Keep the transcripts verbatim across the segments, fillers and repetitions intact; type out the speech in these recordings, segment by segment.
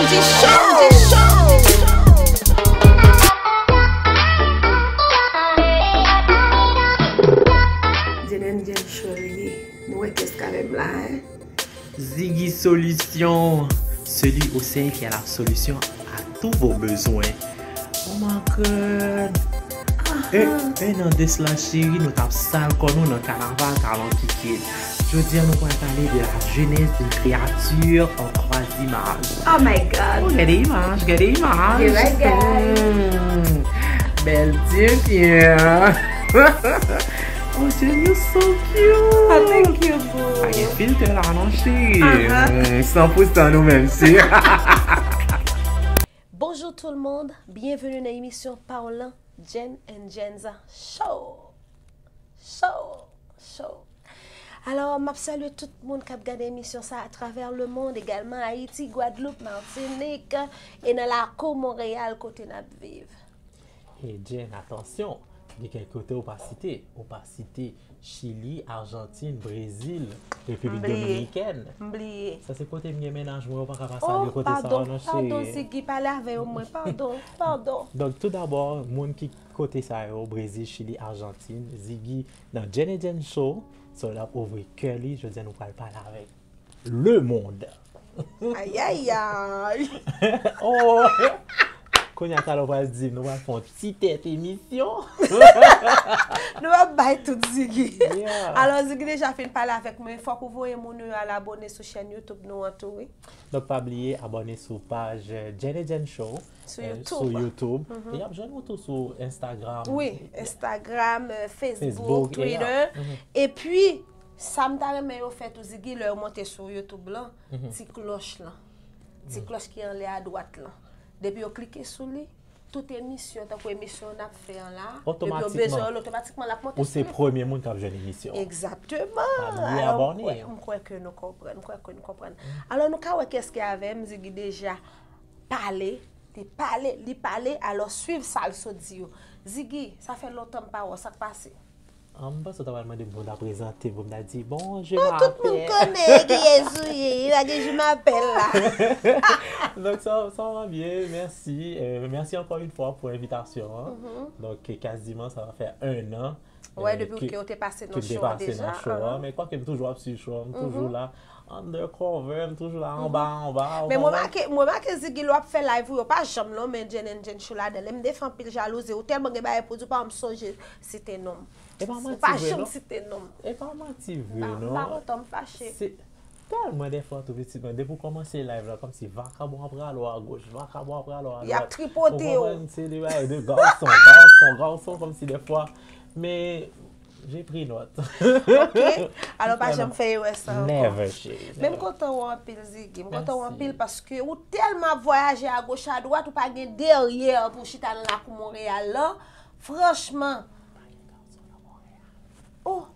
Jen and Jen Show li ye. Nou wè kès k avè m la, hein? Ziggy Solution, celui au sein qui a la solution à tous vos besoins. Oh my God! Un, un an de cela, chéri, nou t ap sal kò nou nan kanaval Talon Kikit. Jodi a, nou pral pale de la genèse d'une créature en trois images. Oh my God! Oh, gade imaj, gade imaj. Gade bagay. Hmm, bèl ti fi, hein? Oh, Jen, you so cute. Oh, thank you, boo. Pa gen filtè la, non, cheri. Aha. Hmm, san pou san nou menm, si. Bonjour tout le monde, bienvenue dans l'émission Parlant Jen and Jenza Show. Show, show. Alò, m ap salye tout moun k ap gade emisyon sa atravè lemonn, egalman Ayiti, Gwadloup, Matinik, e nan lakou Monreyal kote n ap viv. E Jen, atansyon, gen kèk kote ou pa site. Ou pa site Chili, Ajantin, Brezil, Repiblik Dominikèn. M bliye. Sa se kote m gen mennaj mwen, ou pa ka pase ale kote sa yo non, cheri. Oh, padon, padon, Ziggy, pale avè yo mwen, padon, padon. Donk, tou dabò, moun ki kote sa yo, Brezil, Chili, Ajantin, Ziggy nan Jen and Jen Show, so l ap ouvri kè li, jodi a nou pral pale avèk lemonn. Ayayay! Oh! Kounye a talè w pral di m, nou pral fè yon ti tèt emisyon. Nou ap bay tout Ziggy. Yeah. Alò, Ziggy deja fin pale avèk mwen, fòk ou voye moun yo al abòne sou chèn YouTube nou an tou, wi. Donk, pa bliye abòne sou paj, euh, Jen and Jen Show, sou, euh, YouTube. Sou YouTube. Mhm. E y ap jwenn ou tou sou Instagram. Wi, Instagram, euh, Facebook, Facebook, Twitter. Yeah. Mhm. Epi, sa m ta renmen yo fè tou, Ziggy, lè yo monte sou YouTube lan, mhm, ti klòch lan. Ti, mhm, klòch ki anlè adwat lan. Depi yo klike sou li, tout emisyon, tankou emisyon n ap fè an la, depi yo bezwen yo, otomatikman l ap monte sou YouTube. Ou se premye moun k ap jwenn emisyon an. Egzakteman. Pa bliye abòne. Alò, m kwè, m kwè ke nou konprann, m kwè ke nou konprann. Mhm. Alò, nou ka wè kiyès ki avè m, Ziggy deja pale, li pale, li pale, alò swiv sa l sot di yo. Ziggy, sa fè lontan m pa wè w, sa k pase? Ah, m panse w ta pral mande m pou m ta prezante m, pou m ta di, "Bon, je m'appelle." Non, tout moun konnen kiyès ou ye, pa gen je m'appelle la. Donk, sa, sa va byen, mèsi. Euh, mèsi ankò yon fwa pou envitasyon an. Mhm. Donk, kaziman, sa va fè un an, euh, depi ke w te pase nan show an deja. Wi, depi ke m te pase nan show an, men kwake m toujou ap swiv show an, m toujou la, undercover, m toujou la anba, anba, ou konprann? Men m remake, m remake Ziggy lè w ap fè live ou yo, pa janm non, men Jen and Jen Show ladan. Lè m defè anpil jalouzi, ou tèlman gen bagay pou di, ou pa janm sonje site non m. E pa manti vre, non. Ou pa janm site non m. E pa manti vre, non. M pa kontan, m fache. Se tèlman dèfwa tou pitit mwen, depi w kòmanse live la, kòmsi vakabon ap rale w agoch, vakabon ap rale w adwat. Y ap tripote w. Ou konprann, se de bagay de gason, gason, gason, kòmsi dèfwa. Men, j'ai pris note. Ok. Alò, pa janm fè erè sa ankò. Never, cheri, never. Men m kontan wè w anpil, Ziggy. M kontan wè w anpil paske ou tèlman ap vwayaje agoch adwat, ou pa gen dèyè pou w chita nan lakou Monreyal lan. Franchman. Oh!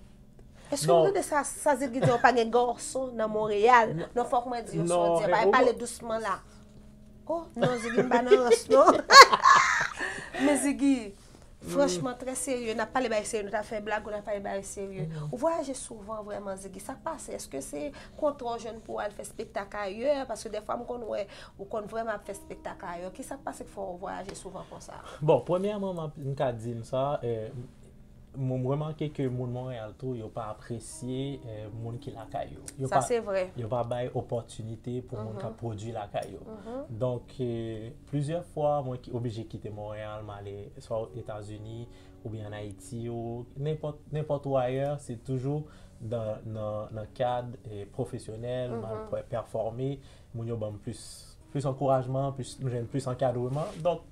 Èske w tande sa, sa Ziggy di, ou pa gen gason nan Monreyal? Non, fòk mwen di yo sa w di a, pa pale dousman la. Oh, non, Ziggy, m pa nan rans, non. Men Ziggy, franchman, trè serye, n ap pale bagay serye, nou t ap fè blag, nou t ap pale bagay serye. Ou vwayaje souvan vrèman, Ziggy, sa k pase? Èske se kontra w jwenn pou w al fè spektak ayè? Paske dèfwa m konn wè ou konn vrèman ap fè spektak ayè. Kisa k pase k fè w vwayaje souvan konsa? Bon, premyèman, m ap, m ka di n sa, eh, mwen, m remake ke moun Monreyal tou, yo pa apresye, eh, moun ki lakay yo. Sa se vre. Yo pa bay opòtinite pou moun k ap pwodui lakay yo. Mhm. Donk, eh, plizyè fwa, mwen ki oblije kite Monreyal, m ale swa Etazini, oubyen ann Ayiti, ou nenpòt, nenpòt ou ayè, se toujou nan, nan, nan kad, eh, pwofesyonèl, m al pè-, pèfòme, moun yo ban m plis, plis ankourajman, plis, m jwenn plis ankadreman. Donk,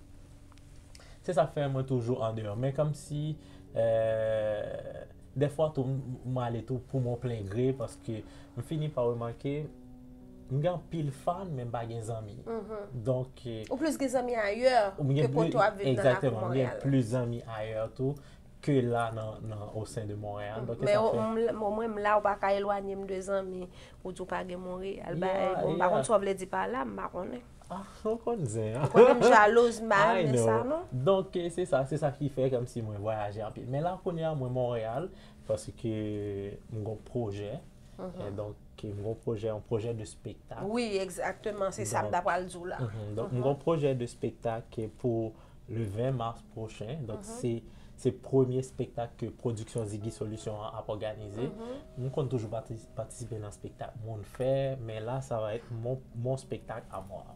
se sa k fè mwen toujou andeyò. Men kòmsi, eh, dèfwa tou, m, m ale tou pou mon plen gre, paske m fini pa remake, m gen anpil fan, men m pa gen zanmi. Mhm. Donk, eh, ou plis gen zanmi ayè ke kote w ap viv nan lakou Monreyal. Egzakteman, m gen plis zanmi ayè tou ke la nan, nan, au sein de Montréal. Donk, se sa k fè. Men omwen m la, ou pa ka elwanye m de zanmi, ou di w pa gen Monreyal. Ba, yeah, bon, m pa konn sa w vle di pa la, m pa konnen. Ah, ou konn zen an. Ou konnen m jalouz, m pa renmen sa, non? Donk, eh, se sa, se sa ki fè kòmsi mwen vwayaje anpil. Men la, kounye a, mwen Monreyal, paske m gon pwojè. Mhm. Eh, donk, ke m gon pwojè, yon pwojè de spektak. Wi, egzakteman, se sa m ta pral di w la. Mhm. Donk, m gon pwojè de spektak ke pou le ven mas pwochen. Donk, se se premye spektak ke pwodiksyon Ziggy Solution an ap òganize. M konn toujou pati- patisipe nan spektak moun fè, men la, sa va être mon, mon spectacle à moi.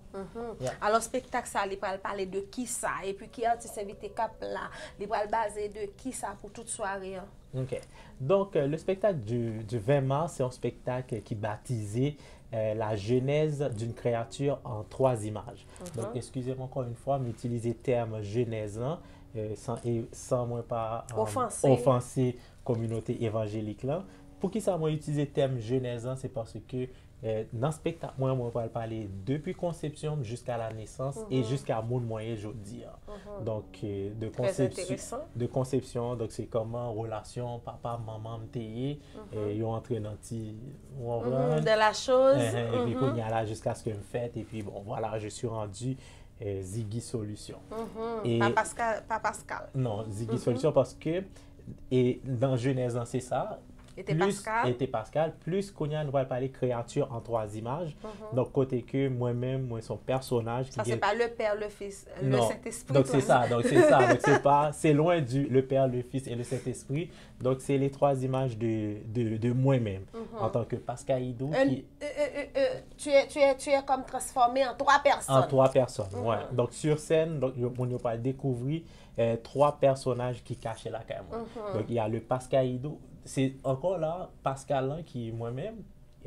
Yeah. Alò, spektak sa, li pral pale de kisa? Epi ki atis envite k ap la? Li pral baze de kisa pou tout sware an? Ok. Donc, euh, le spectacle du, du vingt mars, c'est un spectacle qui est baptisé euh, la genèse d'une créature en trois images. Donc, excusez-moi encore une fois, m itilize tèm jenèz lan, euh, san, e san mwen pa euh, Ofanse. Ofanse kominote evanjelik lan. Poukisa mwen itilize tèm jenèz lan? Se paske euh, nan spektak mwen, mwen pral pale depi konsepsyon m jiska la nesans e jiska moun mwen ye jodi a. Donk, euh, de Très konsepsyon, intéressant. De konsepsyon, donk se kòman relasyon papa, manman m te ye, euh, yo antre nan ti, ou konprann? De la chose. Epi kounye a la, jiskaske m fèt, epi bon, voilà, je suis rendu euh, Ziggy Solution. E pa Pascal, pa Pascal. Non, Ziggy Solution paske e nan jenèz lan se sa. E te Pascal. E te Pascal, plis kounye a nou pral pale créature en trois images. Donk kote ke mwen menm, mwen se yon pèsonaj ki Sa se pa le Père, le Fils, le Non. Saint-Esprit. Donk se sa, donk se sa, donk se pa, c'est loin du le Père, le Fils et le Saint-Esprit. Donk se les trois images de, de, de mwen menm, en tant que Pascal Idou, Un- ki euh, euh, euh, euh, tu es, tu es, tu es comme transformé en trois personnes. En trois personnes, ouais. Donk sur scène, donk yo, moun yo pral dekouvri euh, twa pèsonaj ki kache lakay mwen. Donk, y a le Pascal Idou. Se ankò la, Pascal lan ki mwen menm,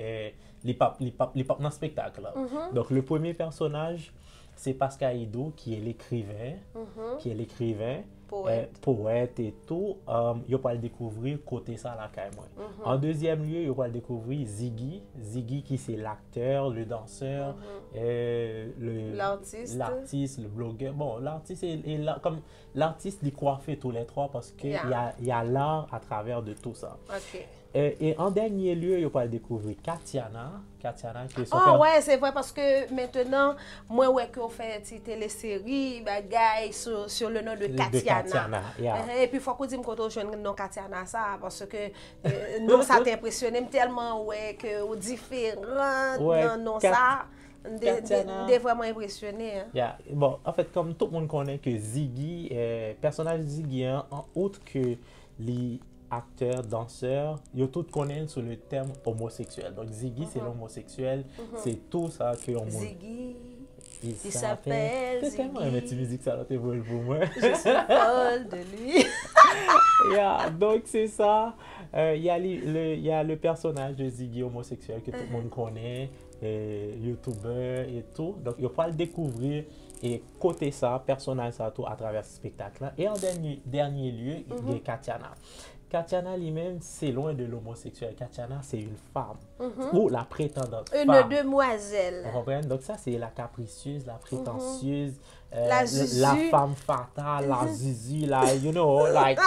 euh, li p ap, li p ap, li p ap nan spektak la. Donk, le premye pèsonaj, se Pascal Idou, ki est l'écrivain, ki est l'écrivain, Poète. Poète et tout. Euh, yo pral dekouvri kote sa lakay mwen. An dezyèm lye, yo pral dekouvri Ziggy. Ziggy ki se l'aktè, le dansè, euh, le L'artiste. L'artiste, le blogueur. Bon, l'artiste et, et la, comme l'artiste, li kwafe tous les trois parce que Yeah. y a, y a l'art à travers de tout ça. Ok. Euh, et en dernier lieu, yo pral dekouvri Katiana. Katiana, ki est son Oh père- ouais, c'est vrai, parce que maintenant, mwen wè ke w fè ti teleseri, bagay, sur, sur le nom de De Katiana. Katiana, yeah. Eh, epi fòk ou di m kote w jwenn non Katiana sa, paske euh, non sa te enpresyone m tèlman wè ke ou diferan Ouais, nan non Kat- sa. M te- m te- Katiana. M te vrèman enpresyone. Hein. Yeah. Bon, an fèt, kòm tout moun konnen ke Ziggy, euh, pèsonaj Ziggy an, an out ke li aktè, dansè, yo tout konnen l sou le tèm omoseksyèl. Donk, Ziggy, se l'homoseksyèl, se tou sa ke yon moun. Ziggy, Il il s'appelle Te tèlman renmen ti Ziggy. Mizik sa, la te voye l pou mwen. Je suis folle de lui. Yeah, donk se sa. Euh, y a li- le, y a le personnage de Ziggy omoseksyèl ke tout moun konnen, euh, youtubeur et tout. Donk, yo pral dekouvri e kote sa, pèsonaj sa tou atravè spektak la. E an dènye, dènye lye, gen Katiana. Katiana li menm, se lwen de l'homoseksyèl. Katiana, se une femme. Ou la prétendante Une femme. Demoiselle. Ou konprann? Donk sa, se la capricieuse, la prétentieuse, euh, La la, zuzu. La femme fatale, la zuzu, la, you know, like,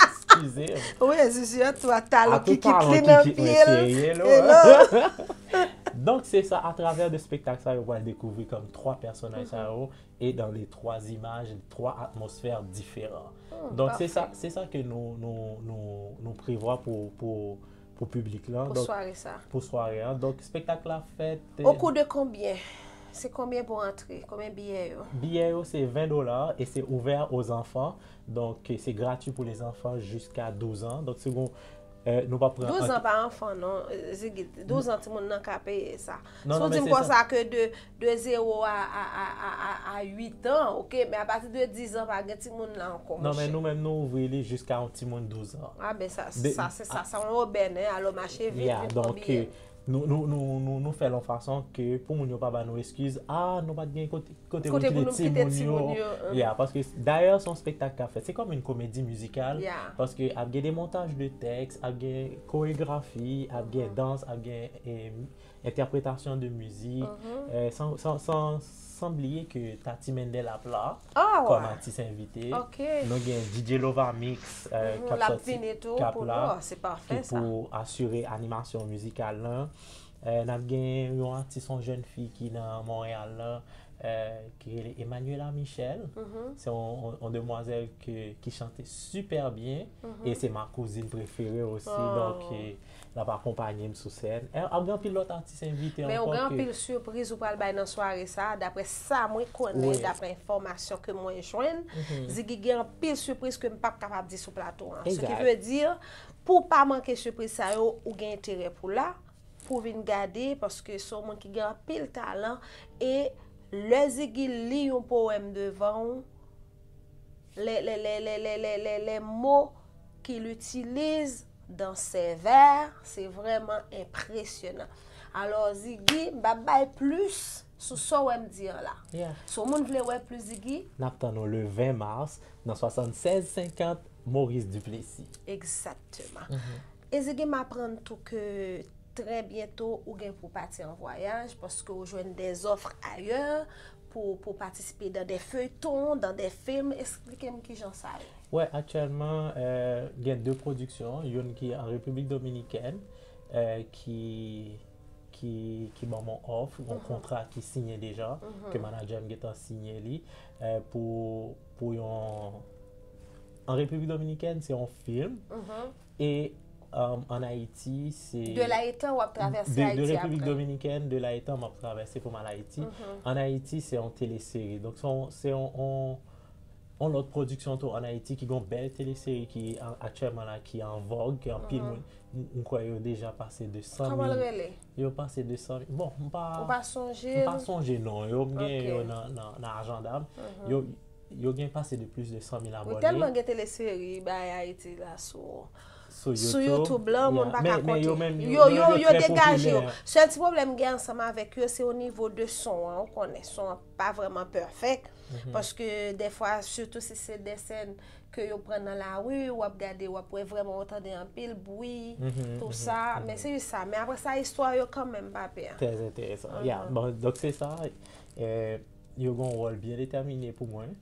excusez. Wi, zuzu a tou a talon A ki tout kit li talon nan ki kit, pye l. serye, E la. la. Donk, se sa, atravè de spektak sa, yo pral dekouvri kòm twa pèsonaj sa yo, e dans les trois images, twa atmosfè diferan. Donk, se sa, Parfait. Se sa ke nou, nou, nou, nou prevwa pou, pou, pou piblik la. Pou Donk, sware sa. Pou sware a. Donk, spektak la fèt. Au coût de combien? Se konbyen pou antre? Konbyen biyè yo? Biyè yo, se ven dola e se ouvè aux enfants. Donk, se gratuit pour les enfants jusqu'à douze ans. Donk, se gon, euh, nou pa pran Douz an pa anfan, non, euh, Ziggy. Douz an, timoun nan ka peye sa. Non, Si non, w di men m se konsa ke de, de zewo a, a, a, a, a, a uit an, ok, men apati de diz an, pa gen timoun la ankò, Non, men monchè. Nou menm, nou ouvri li jiska yon timoun douz an. Ah, ben sa, De- sa, se sa, sa yon obèn, hein, alò mache vit, Yeah, vit pran donk, biyè. euh, nou, nou, nou, nou, nou fè l yon fason ke pou moun yo pa ba nou eskiz, ah, nou pa t gen kote, kote Kote pou pou kite nou kite timoun yo. Timoun yo, euh. Yeah, paske dayè, se yon spektak k ap fèt. Se kòm yon komedi mizikal, Yeah. paske ap gen de montaj de tèks, ap gen koregrafi, ap gen dans, ap gen euh, entèpretasyon de mizik. Euh, san, san, san, san bliye ke Tati Mendel ap la Ah, kòm ouais. Atis envite. Ok. Nou gen D J Lova Mix, euh, Mhm, k ap l ap sòti, vini tou k ap pou la, nou. Ah, se pafè, ki sa. Pou asire animasyon mizikal lan. Eh, n ap gen yon atis, yon jèn fi ki nan Monreyal la, eh, ki rele Emmanuela Michel. Se yon, yon, yon demwazèl ke, ki chante sipè byen. E se ma kouzin prefere osi. Donk, eh, l ap akonpanye m sou sèn. E ap gen anpil lòt atis envite ankò. Men ou gen anpil sipriz ou pral bay nan sware sa, daprè sa mwen konnen, daprè enfòmasyon ke mwen jwenn. Ziggy gen anpil sipriz ke m p ap kapab di sou plato an. Ce qui veut dire, pou w pa manke sipriz sa yo, ou gen enterè pou w la, pou w vin gade, paske se yon moun ki gen anpil talan, e lè Ziggy li yon powèm devan w, les, les, les, les, les, les, les mots qu'il utilise dans ses vers, c'est vraiment impressionnant. Alors, Ziggy, m ap bay plis sou sa w wè m di an la. Si yon moun vle wè plis Ziggy, n ap tann ou le ven mas nan swasannsèz senkant Maurice Duplessis. Egzakteman. E Ziggy, m aprann tou ke trè byento ou gen pou pati an vwayaj paske ou jwenn des offres ailleurs pou, pou patisipe dans des feuilletons, dans des films. Eksplike m kijan sa ye. Wè, aktyèlman, eh, gen de pwodiksyon, youn ki an Repiblik Dominikèn, eh, ki, ki, ki ban mwen òf, yon kontra ki siyen deja, ke manadjè m gentan siyen li, eh, pou, pou yon, an Repiblik Dominikèn, se yon fim, e, um, an Ayiti, se... De la etan w ap travèse Ayiti apre. De, de Repiblik Dominikèn, de la etan m ap travèse pou m al Ayiti. An Ayiti, se yon teleseri. Donk, se yon, se yon, yon, yon lòt pwodiksyon tou an Ayiti ki gen yon bèl teleseri ki an, aktyèlman la, ki an vòg, ke anpil moun, m, m kwè yo deja pase de san mil. Kòman l rele? Yo pase de san mil. Bon, m pa... Ou pa sonje? M pa sonje non yo, m gen yo nan, nan, nan ajanda m. Yo, yo gen pase de plis de san mil abòne. Wi, tèlman gen teleseri bay Ayiti la sou, sou YouTube la, moun pa ka konte. Men, men yo menm, yo, yo, yo, yo degaje yo. Sèl ti pwoblèm m gen ansanm avèk yo, se o nivo de son an, ou konnen, son an pa vrèman pèfèk. Paske dèfwa, sitou si se de sèn ke yo pran nan lari, w ap gade, w ap wè vrèman, ou tande anpil bwi, tou sa. Men se jis sa. Men apre sa, istwa yo kanmenm pa pè. Trè enteresan. Ya, bon, donk se sa, eh, yo gen yon wòl byen detèmine pou mwen.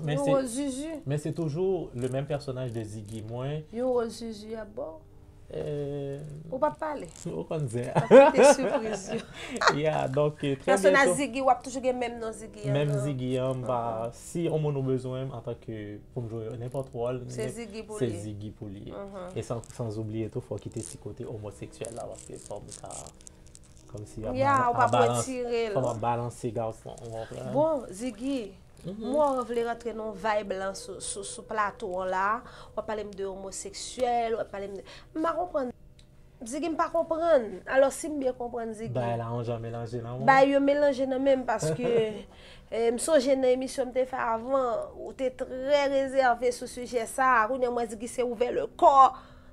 Men se, men se toujou le menm pèsonaj de Ziggy. Mwen, yon wòl Zuzu ap ba w? Eh, ou p ap pale? Ou konn zen. W ap kite sipriz yo. Ya, donk, eh, trè byento. Pèsonaj Ziggy, w ap toujou gen menm non Ziggy an. Menm Ziggy an, m pa, si yon moun ou bezwen m antanke pou m jwe nenpòt wòl, se Ziggy pou li ye. Se Ziggy pou li ye. E san, san oubliye tou, fò w kite ti kote omoseksyèl la, paske fò m ka, kòmsi, ap, ya, ou pa pou retire l. Fò m ap balanse gason, ou konprann? Bon, Ziggy, m wè w vle rantre nan vibe lan sou, sou, sou plato an la. W ap pale m de omoseksyèl, w ap pale m de, m pa konprann. Ziggy, m pa konprann. Alò, si m byen konprann, Ziggy, bagay la yon jan melanje nan men w? Bagay yo melanje nan men m paske, eh, m sonje nan emisyon m te fè avan, ou te trè rezève sou sijè sa a. Kounye a, m wè Ziggy se ouvè le kò.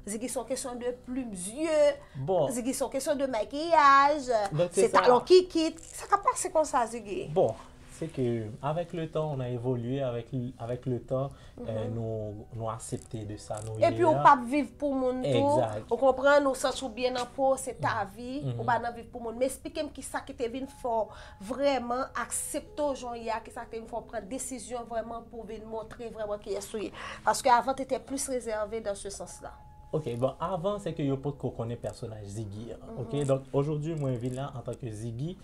Ziggy, se yon kesyon de plim zye. Bon. Ziggy, se yon kesyon de makiyaj. Se talon kikit. Sa k ap pase konsa, Ziggy? Bon, se ke avèk le tan, on a évolué, avèk, avèk le tan, eh, nou, nou aksepte de sa nou ye a. Epi ou p ap viv pou moun tou. Ou konprann, ou santi w byen nan po w, se ta vi, ou pa nan viv pou moun. Men eksplike m kisa ki te vin fè w vrèman aksepte w jan w ye a, kisa ki te vin fè w pran desizyon vrèman pou w vin montre vrèman kiyès ou ye. Paske avan, te te plis rezève dans ce sens-là. Ok, bon, avan, se ke yo potko konnen pèsonaj Ziggy an. Ok, donk, aujourd'hui, mwen vin la antanke Ziggy.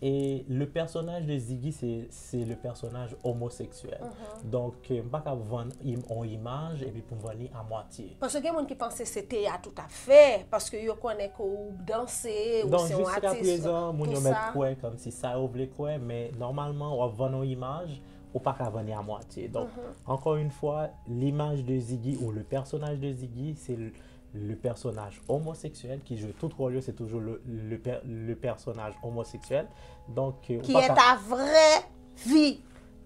E le personnage de Ziggy, se, se le personnage homosexuel. Donk, eh, m pa ka vann im-, on imaj epi pou m vann li a mwatye. Paske gen moun ki panse se teyat ou t ap fè, paske yo konnen ke ou danse, ou se yon atis, tou sa. Donk, jiskaprezan, moun yo mèt kwè kòmsi sa yo vle kwè, men nòmalman, w ap vann on imaj, ou pa ka vann li a mwatye. Donk, encore une fois, l'image de Ziggy ou le personnage de Ziggy, c'est le, le personnage homosexuel qui joue tout rôle, c'est toujours le, le per-, le personnage homosexuel. Donc, euh, ou pa ka... Qui est ta vraie vie.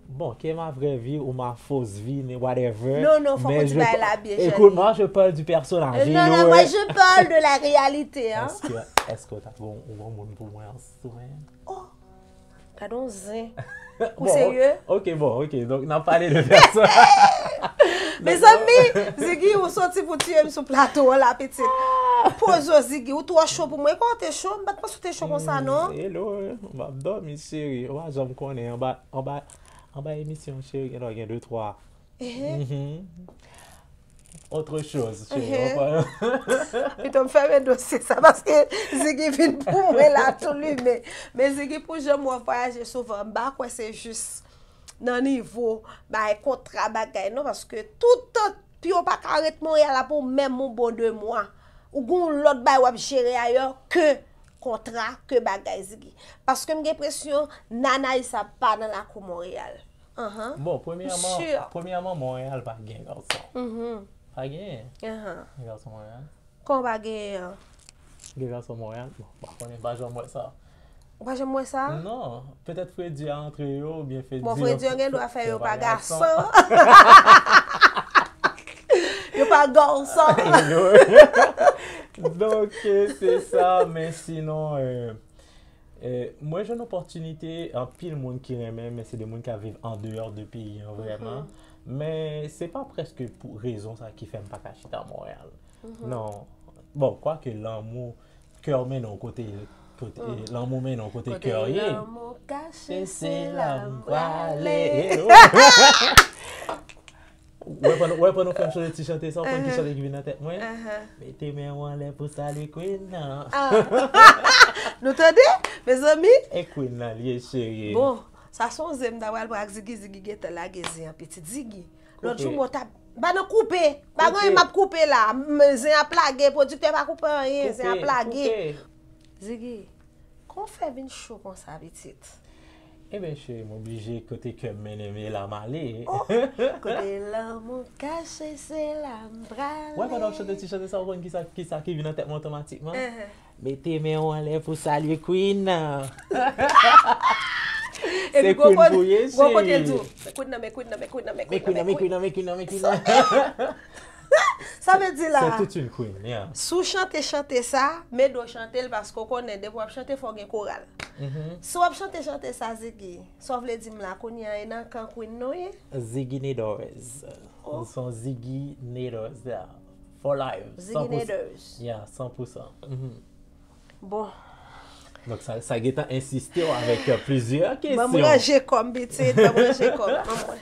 Bon, qui est ma vraie vie ou ma fausse vie, mais whatever. Non, non, faut que tu parles bien, écoute, moi, je parle du personnage. Non, non, moi, je parle de la réalité, hein. Est-ce que, est-ce que t'as bon, ou bon moun pou mwen an sou mwen? Oh! Gade yon zen. Ou serye? Ok, bon, ok. Donk, n ap pale de pèsonaj. Mezanmi, Ziggy, ou soti pou tiye m sou plato an la, pitit. Poze w, Ziggy, ou twò cho pou mwen. Kòman w te cho? M pa t panse w te cho konsa, non. Hello, m ap dòmi, cheri. Ou pa janm konnen, anba, anba, anba emisyon, cheri, gen dwa gen de twa. Mhm. Autre chose, cheri. Pito m fèmen dosye sa, paske Ziggy vin pou mwen la tou limen. Men Ziggy, pou jan m wè w vwayaje souvan, m pa kwè se jis nan nivo bay kontra bagay non, paske toutan pi w pa ka ret Monreyal la pou menm yon bon de mwa. Ou gen yon lòt bay w ap jere ayè ke kontra, ke bagay Ziggy. Paske m gen enpresyon Nana Issa pa nan lakou Monreyal. Anhan. Bon, premyèman, premyèman, Monreyal pa gen gason. Mhm. Pa gen. Anhan. Gen gason Monreyal. Kòman pa genyen an? Gen gason Monreyal? Bon, pa konnen, pa janm wè sa. Ou pa janm wè sa? Non. Petèt Fredi a antre yo, oubyen Fredi. Bon, Fredi yo gen dwa fè yo pa gason. Yo pa gason. Donk, se sa, men sinon, euh, euh, mwen jwenn opòtinite, anpil moun ki renmen, men se de moun ki ap viv andeyò de peyi an vrèman. Men se pa prèske pou rezon sa ki fè m pa ka chita Monreyal. Non. Bon, kwake lanmou, kè w mennen w kote, kote, lanmou mennen w kote kè w ye. Kote lanmou kache, se la m prale. Ou wè pandan, ou wè pandan w fè m chante ti chante sa, ou konn ki chante ki vin nan tèt mwen? Mete men w anlè pou salye Queen nan. Nou tande, mezanmi? E Queen nan li ye, cheri. Bon, sa se yon zen m ta pral pran ak Ziggy, Ziggy gentan lage zen an, pitit Ziggy. Lòt jou, mwen t ap, pa nan koupe. Pa gen anyen m ap koupe la. M, zen ap lage, pwodiktè pa koupe anyen, zen ap lage. Ziggy, kòman w fè vin cho konsa, pitit? Ebyen, cheri, m oblije, kote kè m mennen m, e la m ale. Oh, kote lanmou kache, se la m prale. Wè, pandan w ap chante ti chante sa, ou konn kisa, kisa ki vin nan tèt mwen otomatikman? Mete men w anlè pou salye Queen nan. Se Queen pou ye, cheri. Gwo kote l di w, men Queen nan, men Queen nan, men Queen nan, men Queen nan, men Queen nan, men Queen nan, men Queen nan. Sa vle di la, se tout yon Queen, yeah. Si w chante chante sa, men do chante l, paske w konnen depi w ap chante, fò w gen koral. Si w ap chante chante sa, Ziggy, sa w vle di m la, kounye a e nan kan Queen nou ye? Ziggy Nadors. Oh. Nou se yon Ziggy Nadors, yeah. For life. Ziggy Nadors. Yeah, san pou san. Bon. Donk, sa, sa gentan ensiste w avèk, euh, plizyè kesyon. Ban m ranje kò m, pitit, ban m ranje kò m. Ban m wè.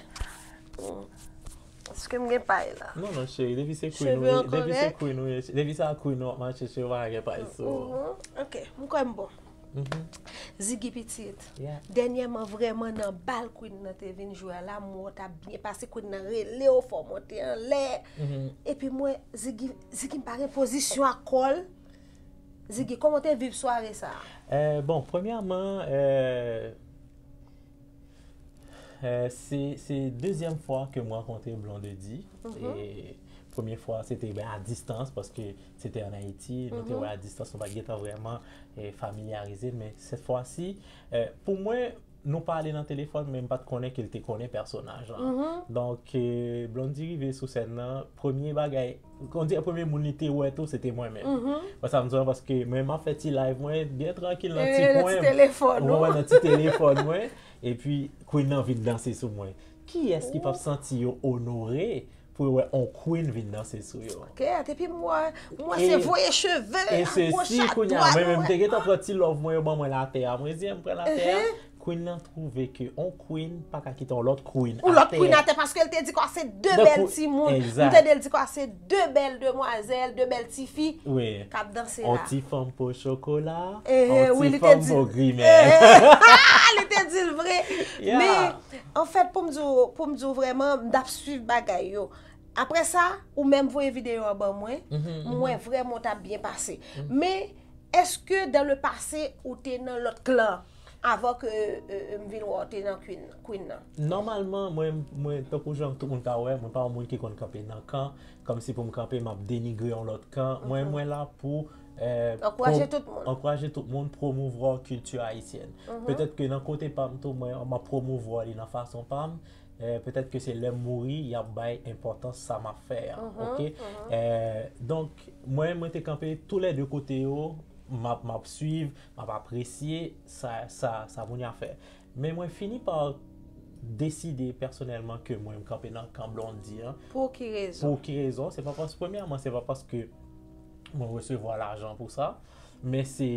Èske m gen pay la? Non, non, cheri, depi se Queen ou ye, depi se Queen ou ye, depi se a Queen ou ap mache, cheri, ou pa gen pay sou ou. Ok, m kwè m bon. Ziggy pitit. Yeah. Dènyèman, vrèman, nan bal Queen nan te vin jwe a la, m wè w t ap byen pase, Queen nan rele w, fò w monte anlè. Epi m wè Ziggy, Ziggy m pa gen pozisyon ak kò l. Ziggy, kòman w te viv sware sa a? Euh, bon, premyèman, euh, euh, se, se dezyèm fwa ke m rankontre Blondedy. E premye fwa, se te, ben, a distans, paske se te ann Ayiti, nou te wè a distans, nou pa t gentan vrèman, eh, familyarize, men sèt fwa si, eh, pou mwen, nou pale nan telefòn, men m pa t konnen ke l te konnen pèsonaj lan. Donk, eh, Blondedy rive sou sèn nan, premye bagay, on dirè premye moun li te wè tou, se te mwen menm. Wè sa m di w, paske mwen, m ap fè ti live mwen, byen trankil nan ti kwen m. Nan ti telefòn ou. Wè, nan ti telefòn mwen. Epi, Queen nan vin danse sou mwen. Kiyès ki p ap santi yo onore pou yo wè on Queen vin danse sou yo? Ok, depi m wè, m wè se voye cheve a goch a dwat. E sesi, kounye a, mwen menm, m te gentan pran ti love mwen, yo ban mwen latè a. Mwen di, m pran latè a. Queen nan twouve ke on Queen pa ka kite on lòt Queen atè. On lòt Queen atè, paske l te di kwa se de bèl timoun. M tande l di kwa se de bèl demwazèl, de bèl tifi k ap danse la. On ti fanm po chokola, on ti fanm po grimè. Li te di l vre. Men, anfèt, pou m di w, pou m di w vrèman, m t ap swiv bagay yo. Apre sa, ou menm voye videyo a ban mwen, m wè vrèman w t ap byen pase. Men, èske dans le passé, ou te nan lòt klan avan ke, euh, euh, m vin wè w te nan Queen, Queen nan? Nòmalman, mwen, mwen, tankou jan tout moun ka wè, mwen pa yon moun ki konn kanpe nan kan, kòmsi pou m kanpe, m ap denigre yon lòt kan. Mwen, mwen la pou, euh, ankouraje tout moun, ankouraje tout moun, pwomouvwa kilti ayisyèn. Petèt ke nan kote pa m tou, mwen, m ap pwomouvwa li nan fason pa m. Eh, petèt ke se lè m mouri, y ap bay enpòtans sa m ap fè a, ok? Eh, donk, mwen, mwen te kanpe toulède kote yo, m ap, m ap swiv, m ap apresye sa, sa, sa moun yo ap fè. Men mwen fini pa deside pèsonèlman ke mwen, m kanpe nan kan Blondedy an. Pou ki rezon? Pou ki rezon? Se pa pas-, premyèman, se pa paske mwen resevwa lajan pou sa, men se,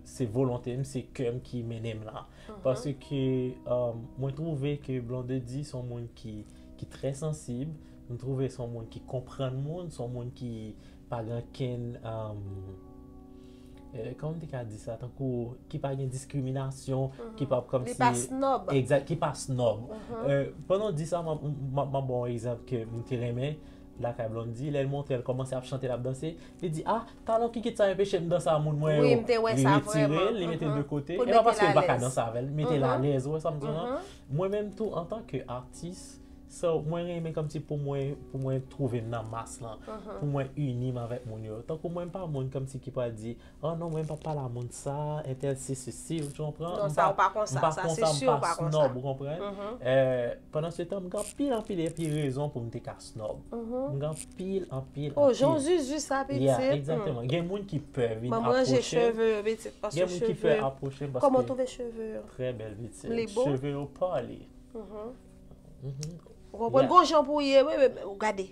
se volonte m, se kè m ki mennen m la. Paske, um, mwen twouve ke Blondedy se yon moun ki, ki trè sansib, M twouve se yon moun ki konprann moun, se yon moun ki pa gen okenn, um, eh, kòman m te ka di sa, tankou ki pa gen diskriminasyon, ki p ap kòmsi... Li pa snòb. Egzak, ki pa snòb. Eh, pandan w di sa, m ap, m ap, m ap ba w yon egzanp ke m te renmen lakay Blondedy, lè l monte, l kòmanse ap chante, l ap danse, li di, ah, talon kikit sa enpeche m danse a moun mwen yo. Wi, m te wè sa vrèman. Li retire l, li mete l de kote. E pa paske l pa ka danse avè l, mete l alèz, ou wè sa m di w lan? Mwen menm tou, antanke atis, so, mwen renmen kòmsi pou mwen, pou mwen twouve m nan mas lan, pou mwen ini m avèk moun yo. Tankou mwen, m pa moun kòmsi ki pral di, oh non, mwen m p ap pale a moun sa, entèl se sesi, ou konprann? Non, sa ou pa konsa, sa se si ou pa konsa. M pa konsa, m pa snòb, ou konprann? Eh, pandan se tan, m gen anpil, anpil, anpil rezon pou m te ka snòb. M gen anpil, anpil, anpil. Oh, jan w zizi sa, pitit. Yeah, egzakteman. Gen moun ki pè vin apwoche m. Manman ranje cheve yo, pitit, paske cheve... Gen moun ki pè apwoche m paske... Kòman w twouve cheve yo? Trè bèl, pitit. Li bo? Cheve yo pale. Ou konprann? Gon jan pou w ye, wi, wi, wi, gade.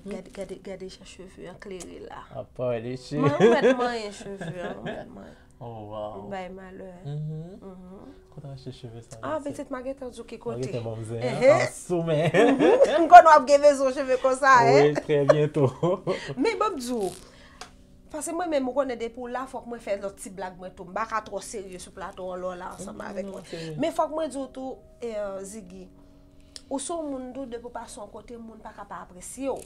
Gade, gade, gade jan cheve an klere la. Apa de che. Mwen, ou mèt manyen cheve an, ou mèt manyen. Oh, wow. Ou bay malè. Kote w achte cheve sa? Ah, pitit, m a gentan di w ki kote. M a gentan ban m zen an sou men. M konnen w ap gen bezwen cheve konsa, hein? Wi, trè byento. Men ban m di w, paske mwen menm, ou konnen depi w la, fòk mwen fè lòt ti blag mwen tou. M pa ka twò serye sou plato an lè w la ansanm avèk mwen. Men fòk mwen di w tou, eh, Ziggy, ou se yon moun tou, depi w pase yon kote, moun pa ka pa apresye w.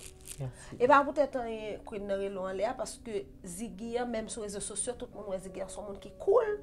E pa poutèt anyen Queen nan rele w anlè a, paske Ziggy an, menm sou rezo sosyo, tout moun wè Ziggy an se yon moun ki cool,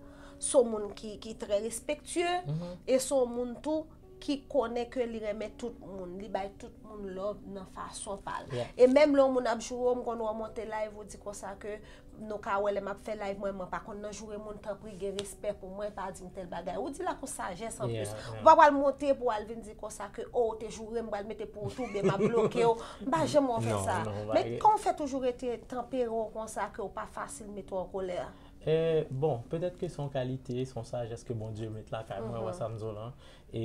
se yon moun ki, ki trè respektye, e se yon moun tou ki konnen ke li renmen tout moun, li bay tout moun love nan fason pa l. E menm lè yon moun ap joure w, m konn wè w monte live, ou di konsa ke nou ka wè lè m ap fè live mwen, mwen pa konn nan joure moun, tanpri gen respè pou mwen, pa di m tèl bagay. Ou di l ak yon sajès anplis. Ou pa pral monte pou w al vin di konsa ke, oh, ou te joure m, m pral mete pou ou tou, oubyen m ap bloke w. M pa janm wè w fè sa. Men kòman w fè toujou rete tanpere w konsa ke w pa fasil mete w an kolè? Eh, bon, petèt ke se yon kalite, se yon sajès ke Bondye met lakay mwen, wè sa m di w lan. E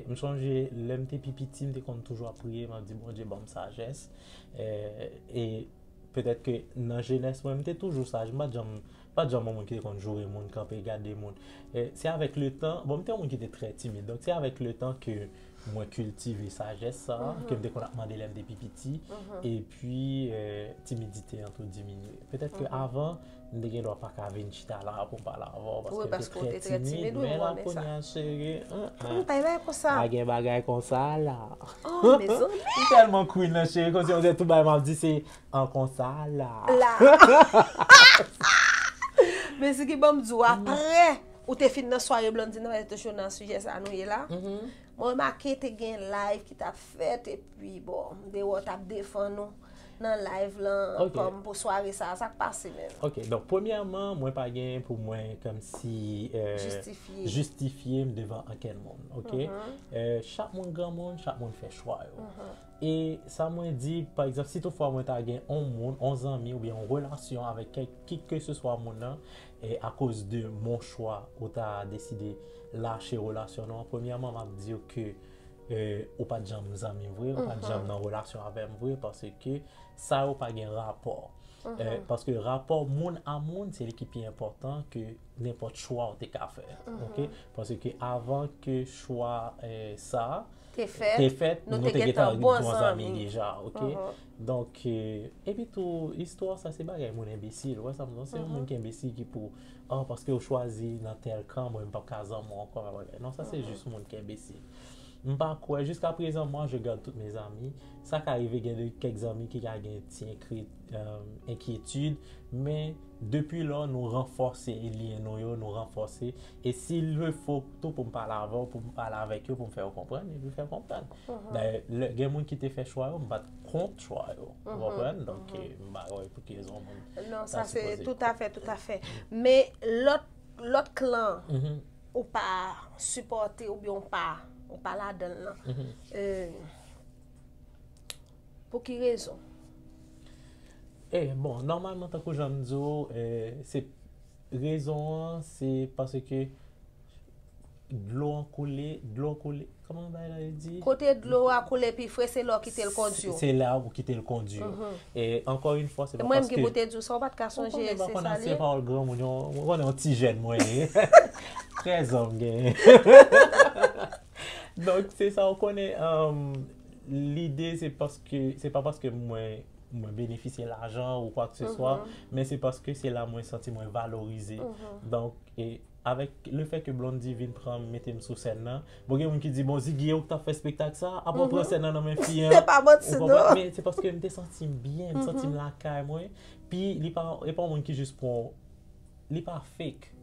m sonje, lè m te pi piti, m te konn toujou ap priye, m ap di, Bondye, ban m sajès. Eh, e petèt ke nan jenès mwen, m te toujou saj, m pa t janm, pa t janm yon moun ki te konn joure moun, kanpe gade moun. Eh, se avèk letan, bon, m te yon moun ki te trè timid, donk se avèk letan ke mwen kiltive sajès sa, ke m te konn ap mande lè m te pi piti, epi, eh, timidite an tou diminye. Petèt ke avan, m te gen dwa pa ka vin chita la pou m pale avè w, paske m te trè timid, men la, kounye a, cheri, pa gen bagay konsa la. Oh, mezanmi. M tèlman Queen nan, cheri, kòmsi on dirait tout bagay m ap di se an konsa la. La. Men Ziggy, ban m di w, aprè ou te fin nan sware Blondedy nan, te toujou nan sijè sa nou ye la. Mwen remake te gen live ki t ap fèt, epi bon, m te wè w t ap defann ou nan live lan kòm pou sware sa, sa k pase menm? Ok, donk premyèman, mwen pa gen pou mwen kòmsi, eh, jistifye m devan ankenn moun, ok? Eh, chak moun granmoun, chak moun fè chwa yo. E sa mwen di, pa egzanp, si toutfwa mwen ta gen on moun, on zanmi oubyen on relasyon avèk kèk, kikeseswa moun nan, e akoz de mon chwa, ou ta deside lache relasyon nou an, premyèman, m ap di w ke, eh, ou pa t janm zanmi m vre, ou pa t janm nan relasyon avè m vre, paske sa yo pa gen rapò. Eh, paske rapò moun a moun, se li ki pi enpòtan ke nenpòt chwa ou te ka fè. Ok? Paske avan ke chwa, eh, sa te fèt, nou te gentan bon zanmi deja, ok? Donk, eh, epi tou, istwa sa se bagay moun enbesil, ou wè sa m di w, se yon moun ki enbesil ki pou, oh, paske ou chwazi nan tèl kan, mwen m p ap ka zanmi w ankò, bagay. Non, sa se jis moun ki enbesil. M pa kwè, jiska prezan, moi, je garde toutes mes amies. Sa ka rive gen de kèk zanmi ki ka gen ti enkri-, eh, enkyetid, men depi lò nou ranfòse lyen nou yo, nou ranfòse. E si l fo tou pou m pale avè w, pou m pale avèk yo, pou m fè yo konprann, epi fè yo konprann. Dayè, lè, gen moun ki te fè chwa yo, m pa t kont chwa yo. Ou konprann? Donk, eh, m pa wè pou ki rezon moun ta sipoze. Non, sa se toutafè, toutafè. Men lòt, lòt klan ou pa sipòte oubyen ou pa, ou pa ladan l lan. Eh, pou ki rezon? Eh, bon, nòmalman, tankou jan m di w, eh, se, rezon an, se paske dlo an koule, dlo an koule, kòman bagay la yo di? Kote dlo a koule pi fre, se la w kite l kondui w. Se la ou kite l kondui w. E ankò yon fwa, se pa paske... Mwen menm ki pou te di w sa, ou pa t ka sonje se sa li ye? Ou konnen, m pa konn ase pawòl granmoun yo, ou konnen yon ti jèn mwen ye. Trèz an m genyen. Donk, se sa ou konnen, um, Lide, se paske, se pa paske mwen, mwen benefisye lajan ou kwa ke se swa, men se paske se la mwen santi mwen valorize. Donk, e avèk le fè ke Blondedy vin pran m, mete m sou sèn nan, bon, gen moun ki di, "Bon, Ziggy, e ou k t ap fè spektak sa, apre w pran sèn nan nan men fi an." Se pa manti, non. Men se paske m te santi m byen, m santi m lakay mwen. Pi, li pa, e pa yon moun ki jis pran, li pa fake.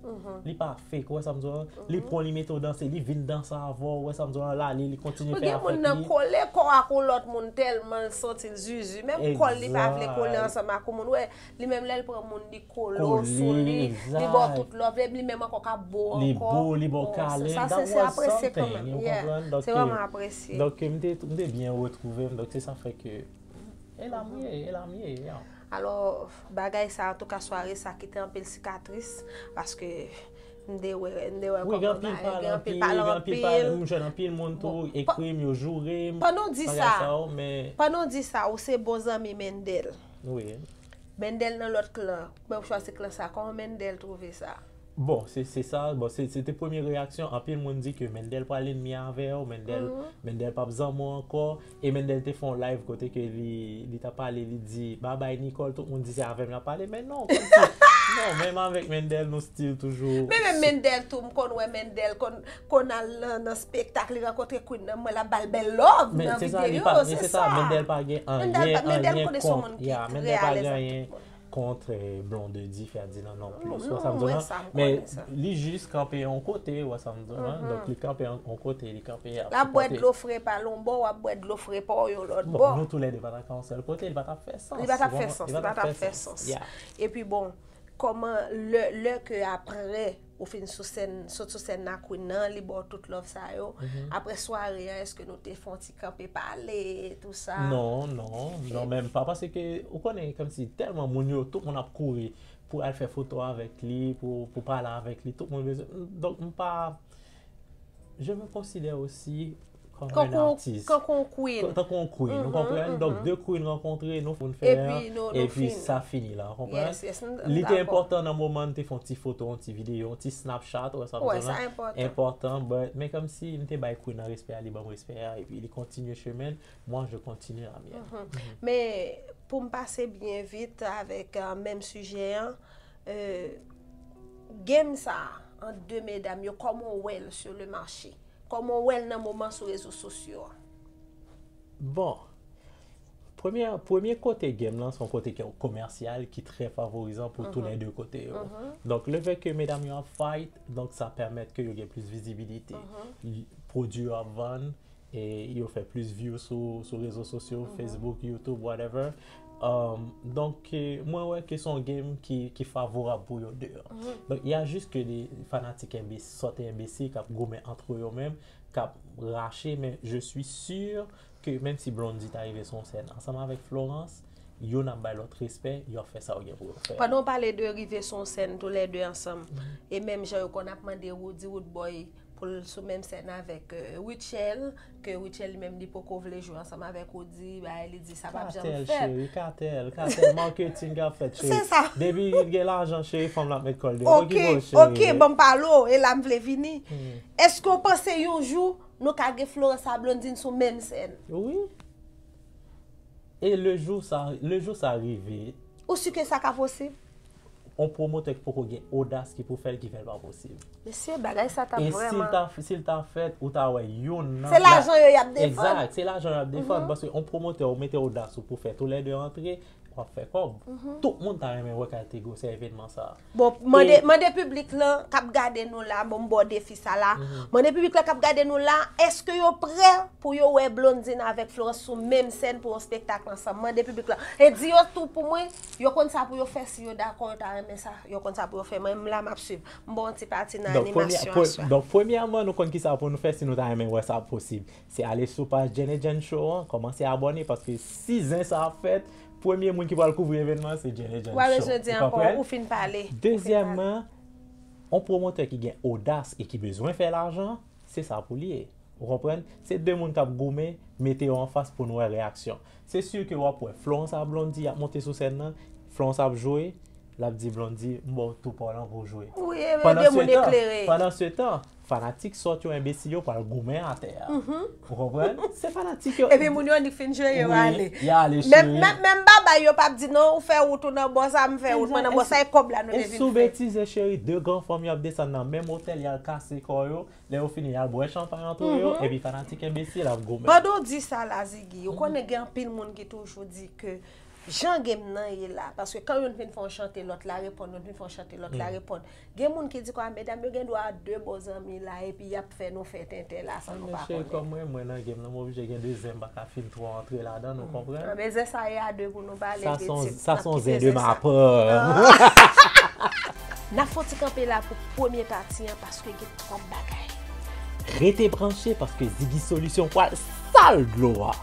Li pa fake, ou wè sa m di w? Li pran, li mete w danse, li vin danse avè w, ou wè sa m di w? L ale, li kontinye fè afè li. Gen moun nan kole kò ak yon lòt moun tèlman l santi l zuzu. Menm kò l, li pa vle kole ansanm ak yon moun. Wè, li menm lè l pran moun, li kole w sou li, li ba w tout love, li menm ankò k ap bo ankò. Li bo, li ba w kale. Sa se, se apresye kanmenm. Yeah. Se vrèman apresye. Donk, m te, m te byen retwouve m. Donk, se sa fè ke, e la m ye, e la m ye, yeah. Alò, bagay sa, antouka, sware sa kite anpil sikatris, paske m te wè, m te wè kòman bagay, gen anpil pale, anpil, m jwenn anpil moun tou, ekri m, yo joure m, pandan w di sa, men pandan w di sa, ou se bon zanmi Mendel. Wi. Mendel nan lòt klan, men ou chwazi klan sa, kòman Mendel twouve sa? Bon, se, se sa, bon, se, se te premye reyaksyon. Anpil moun di ke Mendel pral enmi avè w, Mendel, Mendel p ap zanmi w ankò. E Mendel te fè yon live kote ke li, li t ap pale, li di, "Babay Nicole," tout moun di se avè m l ap pale, men non, kòmsi, non, menm avèk Mendel, nou still toujou. Men menm Mendel tou, m konn wè Mendel konn, konn al nan, nan spektak, li rankontre Queen nan, mwen l ap ba l bèl love nan videyo, se sa. Mendel pa gen anyen, anyen kont, yeah, Mendel pa gen anyen kont, eh, Blondedy, Ferdinand non plis. Ou wè sa m di w lan? Men li jis kanpe yon kote, ou wè sa m di w lan? Donk, li kanpe yon, yon kote, li kanpe ap sipòte. L ap bwè dlo fre pa l yon bò, w ap bwè dlo fre pa w yon lòt bò. Bon, nou toulède pa t ap ka yon sèl kote, li pa t ap fè sans. Li pa t ap fè sans, li pa t ap fè sans. Epi bon, kòman, lè, lè ke aprè, ou fin sou sèn, sot sou sèn nan Queen nan, li ba w tout love sa yo. Aprè sware an, èske nou te fè yon ti kanpe pale, tou sa? Non, non, non, menm pa, paske ou konnen, kòmsi tèlman moun yo, tout moun ap kouri pou al fè foto avèk li, pou, pou pale avèk li, tout moun bezwen. Donk, m pa, je me considère aussi comme un artiste. Tankou yon queen. Tankou yon queen, ou konprann? Donk, de queen rankontre, nou fè yon fè an, epi sa fini la, ou konprann? Li te enpòtan nan moman, n te fè yon ti foto, yon ti videyo, yon ti Snapchat, ou wè sa m di w lan? Enpòtan, but, men kòmsi m te bay queen nan respè a, li ban m respè a, epi li kontinye chemen l, moi, je continue la mienne. Men, pou m pase byen vit avèk, euh, menm sijè an, euh, game sa ant de medam yo, kòman w wè l sur le marché? Kòman w wè l nan moman sou rezo sosyo a? Bon, premye, premye kote game lan, se yon kote ki komèsyal, ki trè favorizan pou tou lè de kote yo. Donk, le fè ke medam yo ap fight, donk sa pèmèt ke yo gen plis vizibilite. Pwodui yo ap vann, e yo fè plis view sou, sou rezo sosyo, Facebook, YouTube, whatever. Um, donk, eh, mwen wè ke se yon game ki, ki favorab pou yo de an. Donk, y a jis ke de fanatik enbe-, sòt enbesil k ap goumen antre yo menm, k ap rache, men je suis sûr ke menm si Blondedy ta rive sou yon sèn ansanm avèk Florence, youn ap bay lòt respè, yo ap fè sa yo gen pou yo fè. Pandan w pale de rive sou yon sèn toulède ansanm, e menm jan yo konn ap mande Roody Roodboy pou l sou menm sèn avèk, euh, Rutshelle, ke Rutshelle li menm li poko vle jwe ansanm avèk Roody, bay, li di sa p ap janm fèt. Katèl, cheri, katèl, katèl, marketing k ap fèt, cheri. Se sa. Depi gen lajan, cheri, fanm la ap met kò l deyò. Ok, ok, ban m pale w, e la m vle vini. Èske w panse yon jou nou ka gen Florence ak Blondedy sou menm sèn? Wi. E le jou sa, le jou sa rive. Ou si ke sa ka posib? On pwomotè ki poko gen odas ki pou fè l, ki fè l pa posib. Mesye, bagay sa t ap vrèman. E si l ta, si l ta fèt, ou ta wè youn nan. Se lajan yo y ap defann. Egzak, se lajan yo y ap defann, paske on pwomotè ou mete odas ou pou fè toulède antre, w ap fè kòb. Tout moun ta renmen wè kalite gwosè evènman sa. Bon, mande, mande piblik lan k ap gade nou la, bon, m ba w defi sa la. Mande piblik lan k ap gade nou la, èske yo prè pou yo wè Blondedy avèk Florence sou menm sèn pou yon spektak ansanm? Mande piblik lan. E di yo tou pou mwen, yo konn sa pou yo fè, si yo dakò, yo ta renmen sa, yo konn sa pou yo fè. Mwen, m la, m ap swiv. M ba w yon ti pati nan animasyon aswè. Donk, premyèman, nou konn ki sa pou nou fè si nou ta renmen wè sa posib. Se ale sou paj Jane and Jane Show an, kòmanse abòne, paske si zen sa ap fèt, premye moun ki pral kouvri evènman an se Jane and Jane Show. Ou pa bezwen di ankò, ou fin pale. Dezyèmman, on pwomotè ki gen odas e ki bezwen fè lajan, se sa pou li ye. Ou konprann? Se de moun k ap goumen, mete yo anfas pou n wè reyaksyon. Se si ke w ap wè Florence ak Blondedy ap monte sou sèn nan, Florence ap jwe, L ap di Blondy, m ba w tou pa w lan pou w jwe. Wi, e de moun eklere. Pandan se tan, fanatik sòt yo, enbesil yo pral goumen atè a. Ou konprann? Se fanatik yo. Epi moun yo annik fin jere yo ale. Y ale, Menm cheri. menm menm babay yo p ap di non, ou fè wout ou nan bò sa, m fè wout mwen nan bò sa, e kòb la nou te E vin sou fè. Betize, cheri, de gran fanm y ap desann nan menm otèl, y al kase kò yo. Lè yo fini, y al bwè chanpay antre yo, epi fanatik enbesil ap goumen. Pandan w di sa la, Ziggy, ou konnen gen anpil moun ki toujou di ke jan game nan ye la, paske kan youn fin fè yon chante, lòt la reponn, youn fin fè yon chante, lòt la reponn. Gen moun ki di kwa medam yo gen dwa de bon zanmi la, epi y ap fè nou fè tenten la san nou Men pa cheri, konnen. Kòm mwen, mwen nan game nan, m oblije gen de zen, m pa ka fin twò antre ladan, ou konprann? Anben zen sa ye a de pou nou pale Sa de son, tip, sa n ap son kite zen de zen sa. Mapan. N ap fè yon ti kanpe la pou premye pati an paske gen twòp bagay. Rete branche paske Ziggy Solution pral sal dlo a.